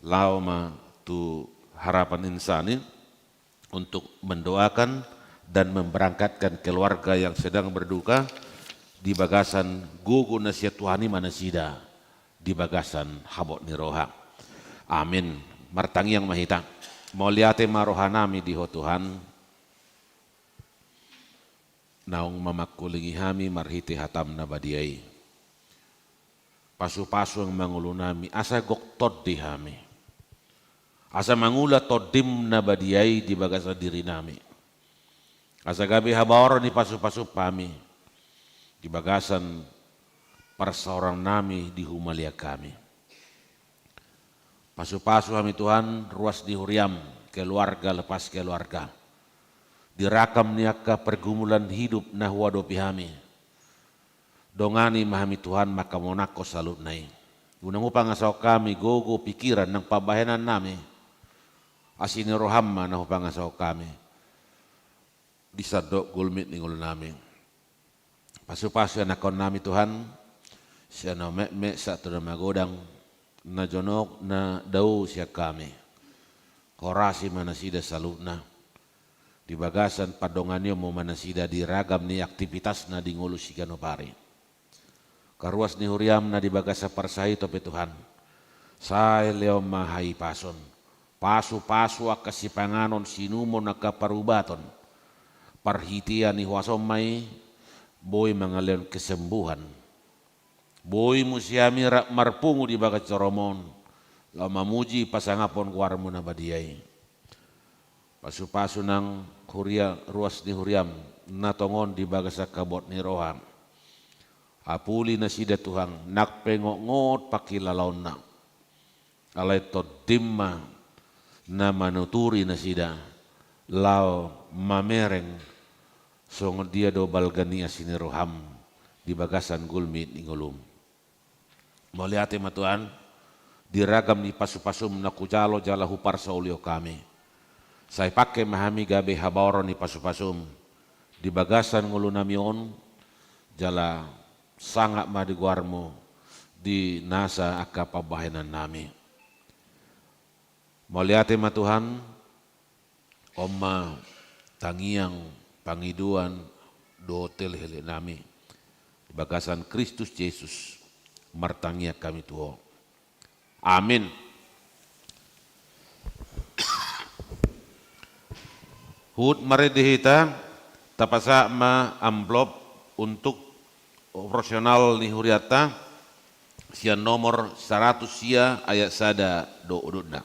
laho ma tu Harapan Insani untuk mendoakan dan memberangkatkan keluarga yang sedang berduka di bagasan gogo na sian Tuhan i ma nasida di bagasan habot ni roha. Amin. Martangiang ma hita. Mauliate ma rohanami di Ho Tuhan, naung mamangkulingi hami marhite hataM na badia i. Pasupasu ma ngolunami, asa gok tondi hami. Asa mangula tondiM na badia i di bagasan dirinami. Asa gabe habaoran ni pasupasuM hami di bagasan parsaorannami di humaliang hami. Pasupasu hami Tuhan, ruas ni huriaM, keluarga lepas keluarga. Di ragam ni angka pergumulan hidup na huadopi hami. Dongani ma hami Tuhan mangkamonangkon saluhutna i. Unang hupangasahon hami gogo pikiran nang pambahenannami. Asi ni rohaM ma na hupangasahon hami. Di sandok gulmit ni ngolunami. Pasupasu anakkonnami Tuhan, sian na metmet sahat tu na magodang, na jonok na dao sian hami. Horasi ma nasida saluhutna. Di bagasan pandonganion-Mu ma nasida di ragam ni aktivitasna di ngolu siganup ari. Angka ruas ni huriaM na di bagasan parsahiton pe Tuhan. Sai lehon ma hahipason. Pasupasu angka sipanganon, siinumon, angka parubaton. Parhitean ni huasaM ma i, boi mangalehon kesembuhan. Boi muse hami rap marpungu di bagas joroM on, laho mamuji pasangaphon goarMu na badia i. Pasupasu nang huria, ruas ni huriaM, na tongon di bagasan habot ni roha. Apuli nasida Tuhan, nang pe ngotngot pangkilalaonna. Alai tondiM ma na manuturi nasida, laho mamereng songon dia do balga ni asi ni rohaM di bagasan gulmit ni ngoluM. Mauliate ma Tuhan, di ragam ni pasupasuM na hujalo jala huparsaulihon hami. Sai pangke ma hami gabe habaoran ni pasupasuM di bagasan ngolunami on, jala sangap ma di goarMu di nasa angka pambahenannami. Mauliate ma Tuhan, on ma tangiang, pangidoan dohot helehelenami. Di bagasan Kristus Jesus martangiang hami tu Ho. Amin. Huhut marende hita, tapasahat ma amplop untuk operasional ni hurianta, sian nomor saratus sia ayat sada do udutna.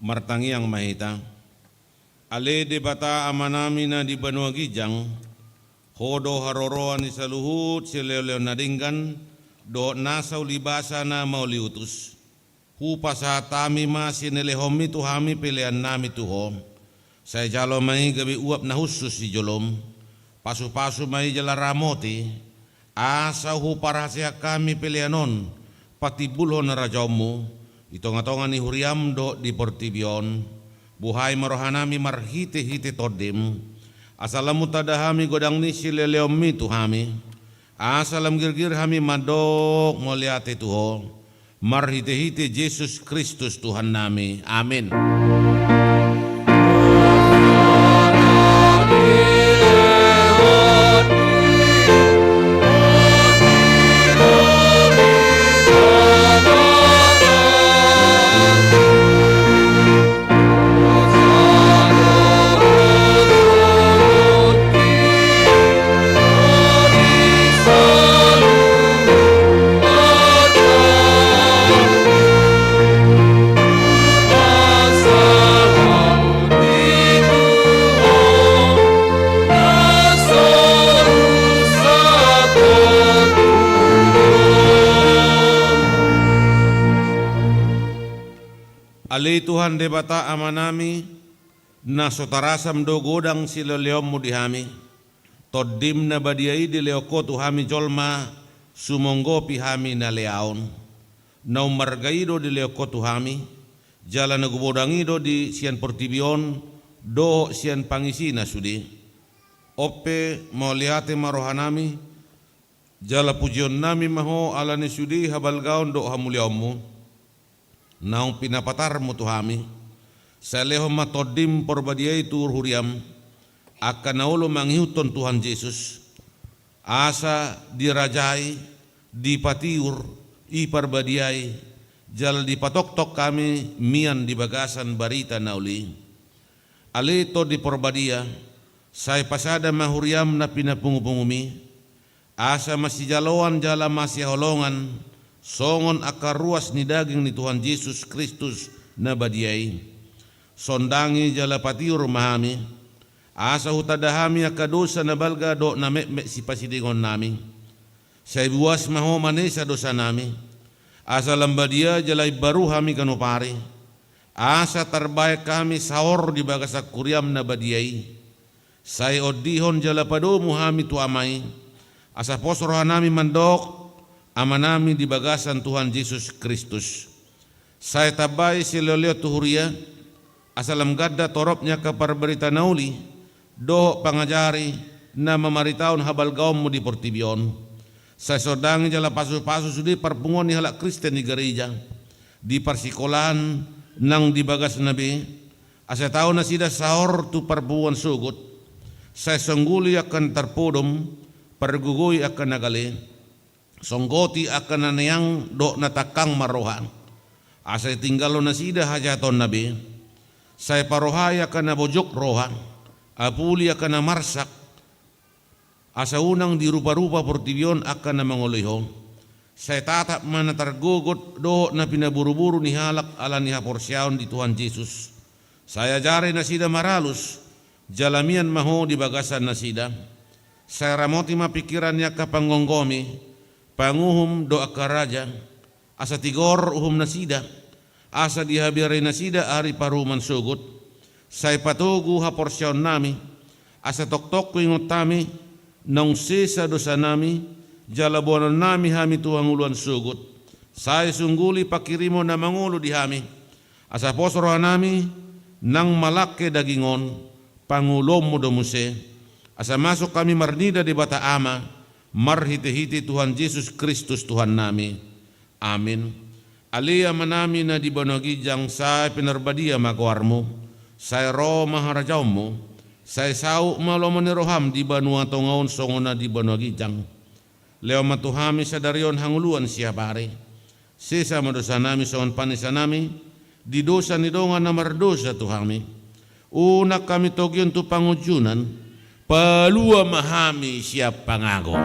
Martangiang ma hita. Ale Debata Amanami na di banua ginjang, Ho do haroroan ni saluhut silehonlehon na denggan dohot nasa ulibasa na mauliutus. Hupasahat hami ma sinelehonmi tu hami peleannami tu Ho. Sai jalo ma i gabe uap na hushus di jolom. Pasupasu ma i jala ramoti, asa huparhaseang hami pelean on patimbulhon harajaonmu di tongatonga ni huriam dohot di portibi on. Buhai ma rohanami marhitehite Tondim, asa lam hutanda hami godang ni silehonlehonmi tu hami, asa lam girgir hami mandok mauliate tu Ho, marhitehite Jesus Kristus Tuhannami. Amin. Ale Tuhan Debata Amanami, na so tarasam do godang silehonlehonmu di hami. Tondim na badia i dilehon Ho tu hami jolma, sumonggopi hami na leaon. Na ummarga i do dilehon Ho tu hami, jala na godang i do di sian portibi on dohot sian pangisina sude. On pe mauliate ma rohanami, jala pujionnami ma Ho ala ni sude habalgaon dohot hamuliaonmu naung pinapatarmu tu hami. Sai lehon ma Tondim Parbadia i tu huriam, angka na olo mangihuthon Tuhan Jesus, asa dirajai, dipatiur i Parbadia i, jala dipatongtong hami mian di bagasan barita na uli. Ale Tondi Parbadia, sai pasada ma huriam na pinapungupunguMi, asa masijaloan jala masihaholongan songon angka ruas ni daging ni Tuhan Jesus Kristus na badia i. Sondangi jala patiur ma hami, asa hutanda hami angka dosa na balga dohot na metmet sipasidingonnami. Sai buas ma Ho manesa dosanami, asa lam badia jala imbaru hami ganup ari, asa tarbahen hami saor di bagasan huriam na badia i. Sai ondihon jala padomu hami tu Ama i, asa pos rohanami mandok Amanami di bagasan Tuhan Jesus Kristus. Sai tambai silehonlehon tu huria, asa lam ganda torop ni angka parbarita na uli dohot pangajari na mamaritahon habalgaonmu di portibi on. Sai sondangi jala pasupasu sude parpunguan ni halak Kristen di gareja, di parsikolaan nang di bagasna be, asa tau nasida saor tu parpunguan sogot. Sai songguli angka na tarpodom, pargogoi angka na gale, songgoti angka na neang dohot na tangkang marroha, asa itinggalhon nasida hajahatonna be. Sai parohai angka na bojok roha, apuli angka na marsak, asa unang diruparupa portibi on angka na mangoloi Ho. Sai tatap ma na targogot dohot na pinaburuburu ni halak ala ni haporseaon di Tuhan Jesus. Sai ajari nasida maralus, jala mian ma Ho di bagasan nasida. Sai ramoti ma pingkiran ni angka panggomgomi, panguhum dohot angka raja, asa tigor uhum nasida, asa dihabiari nasida ari paruhuman sogot. Sai patogu haporseaonnami, asa tongtong huingot hami naung sesa dosanami, jala boanonnami hami tu hangoluan sogot. Sai sungguli panghirimon na mangolu di hami, asa pos rohanami nang malangke daging on, pangoluonmu do muse, asa masuk hami marnida Debata Ama, marhitehite Tuhan Jesus Kristus Tuhannami. Amin. Ale Amanami na di banua ginjang, sai pinarbadia ma goarmu, sai ro ma harajaonmu, sai saut ma lomo ni roham di banua tonga on songon na di banua ginjang. Lehon ma tu hami sadari on hangoluan siapari. Sesa ma dosanami songon panesanami di dosa ni dongan na mardosa tu hami. Unang hami togihon tu pangunjunan, palua ma hami sian pangago.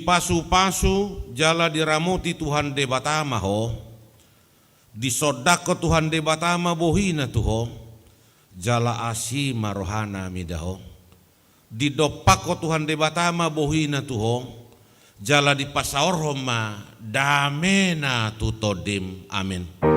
Dipasupasu jala diramoti Tuhan Debata ma ho, disondangkon Tuhan Debata ma bohina tu ho, jala asi ma rohana mida ho. Didompakkon Tuhan Debata ma bohina tu ho, jala dipasaorhon ma damena tu tondim. Amen.